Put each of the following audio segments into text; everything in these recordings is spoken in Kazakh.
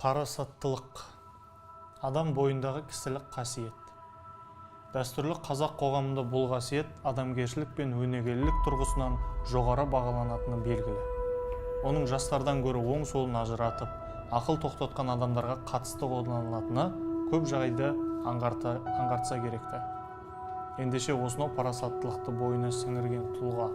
Парасаттылық – адам бойындағы кісілік қасиет. Дәстүрлі қазақ қоғамында бұл қасиет адамгершілік пен өнегелілік тұрғысынан жоғары бағаланатыны белгілі. Оның жастардан гөрі оң солын ажыратып, ақыл тоқтатқан адамдарға қатысты қолданылатыны көп жайды аңғартса керекті. Ендеше, осынау парасаттылықты бойына сіңірген тұлға,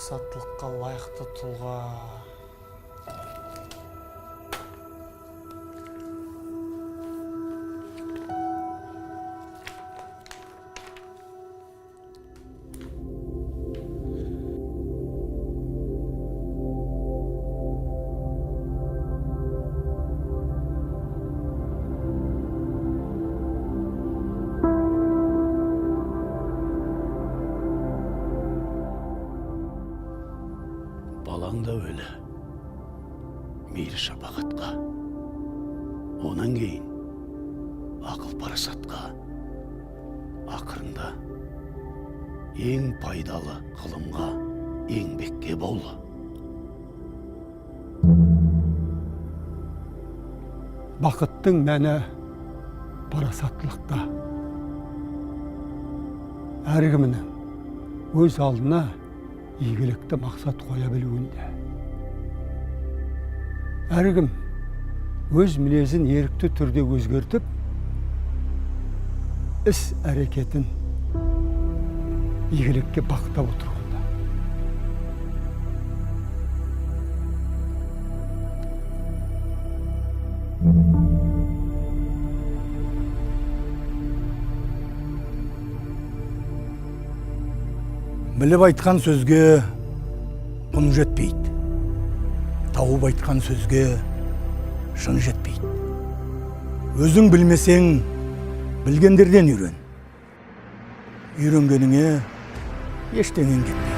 парасаттылыққа лайықты тұлға. Балаң да өлі мейір шапағатқа, онан кейін ақыл парасатқа, ақырында ең пайдалы ғылымға, еңбекке баулы. Бақыттың мәні парасаттылықта. Әркімнің өз алдына игілікті мақсат қоя білуінде. Әркім өз мінезін ерікті түрде өзгертіп, іс әрекетін игілікке бағыттап отыруында. Біліп айтқан сөзге құн жетпейді, тауып айтқан сөзге шын жетпейді. Өзің білмесең, білгендерден үйрен. Үйренгеніңе ештеңең кетпейді.